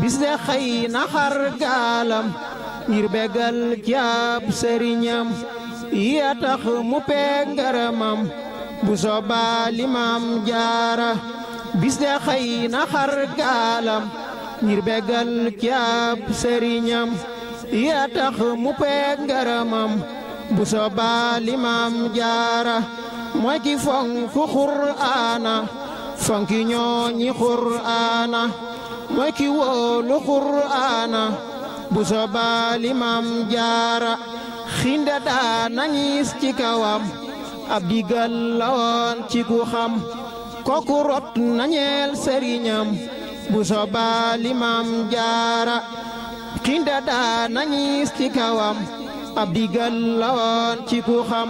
bis de xëy na xar gaalam ngir bégal jaab sëriñam ya tax mu peeg ngërëmam bu soobaa Limaam Jaara bis de xëy na xar gaalam ngir bégal jaab sëriñam ya tax mu peeg ngërëmam bu soobaa Limaam Jaara mooy ki fonku Qur'aana fonki ñooñi Qur'aana mooy ki wóolu Qur'aana bu soobaa Limaam Jaara xinde daana ñiis ci kawam ab digal la woon ci ku xam kooku rot nañeel sëriñam bu soobaa Limaam Jaara xinde daana ñiis ci kawam ab digal la woon ci ku xam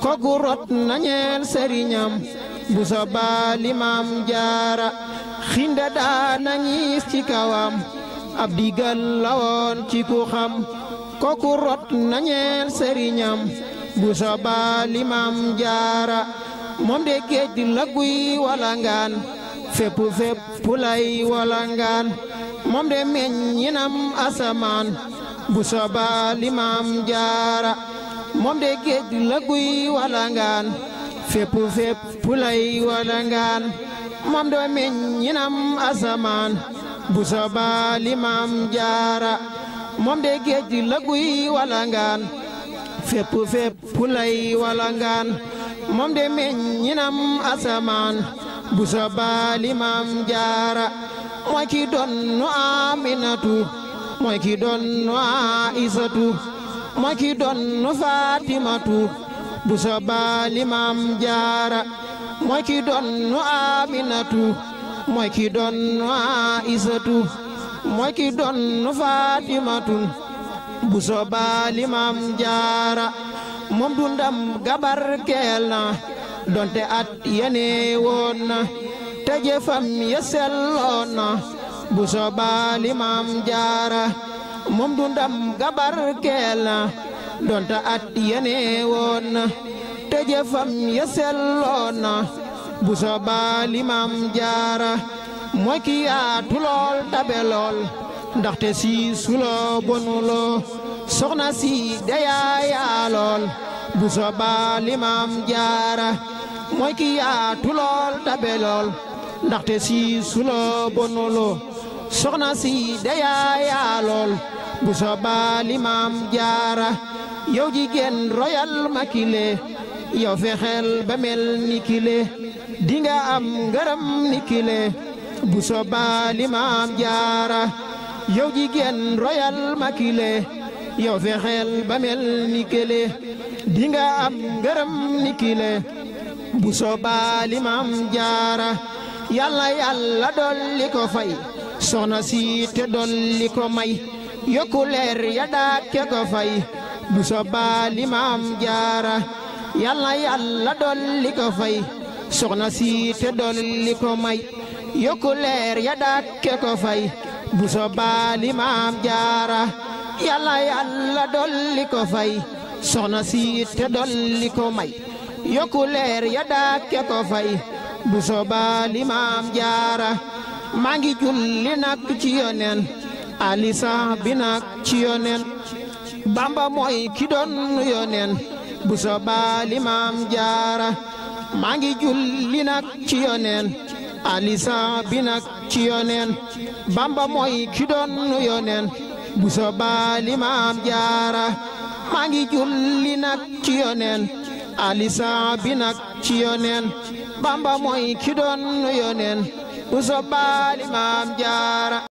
kooku rot nañeel sëriñam bu soobaa Limaam Jaara xinde daana ñiis ci kawam ab digal la woon ci ku xam kooku rot nañeel sëriñam bu soobaa Limaam Jaara moom de géej la guy walangaan fépp fépp lay walangaan moom de meññinam asamaan bu soobaa Limaam Jaara moom de géej la guy walangaan fépp fépp lay walangaan moom de meññinam asamaan bu soobaa Limaam Jaara moom de géej la guy walangaan fépp fépp lay walangaan moom de meññinam asamaan bu soobaa Limaam Jaara mooy ki doon Aminatu mooy ki doon Aysatu mooy ki doon Fatimatu bu soobaa Limaam Jaara mooy ki doon Aminatu mooy ki doon Aysatu mooy ki doon Fatimatu bu soobaa Limaam Jaara moom dundam gabar keel na donte at yene woon na te jëfam ya selloon na bu soobaa Limaam Jaara moom dundam gabar keel na donte at yene woon na te jëfam ya selloon na bu soobaa Limaam Jaara mooy ki yaatu lool tabe lool ndaxte si suloo bonuloo soxna si deyaa lool bu soobaa Limaam Jaara mooy ki yaatu lool tabe lool ndaxte si suloo bonuloo soxna si deyaa lool bu soobaa Limaam Jaara yow jigéen royal ma kile yow fexeel ba mel ni kile dinga am ngërëm ni kile bu soobaa Limaam Jaara yow jigéen royal ma kile yow fexeel ba mel ni kile dinga am ngërëm ni kile bu soobaa Limaam Jaara yàlla yàlla dolli ko fay soxna si te dolli ko may yokku leer ya dàkke ko fay bu soobaa Limaam Jaara yàlla yàlla dolli ko fay soxna si te dolli ko may yokku leer ya dàkke ko fay bu soobaa Limaam Jaara yàlla yàlla dolli ko fay soxna si te dolli ko may yokku leer ya dàkke ko fay bu soobaa Limaam Jaara maa ngi julli nag ci yoneen ali sax bi nag ci yoneen Bamba mooy ki doon yoneen bu soobaa Limaam Jaara maa ngi julli nag ci yoneen ali sax bi nag ci yoneen Bamba mooy ki doon yoneen bu soobaa Limaam Jaara maa ngi julli nag ci yoneen ali sax bi nag ci yoneen Bamba mooy ki doon yoneen bu soobaa Limaam Jaara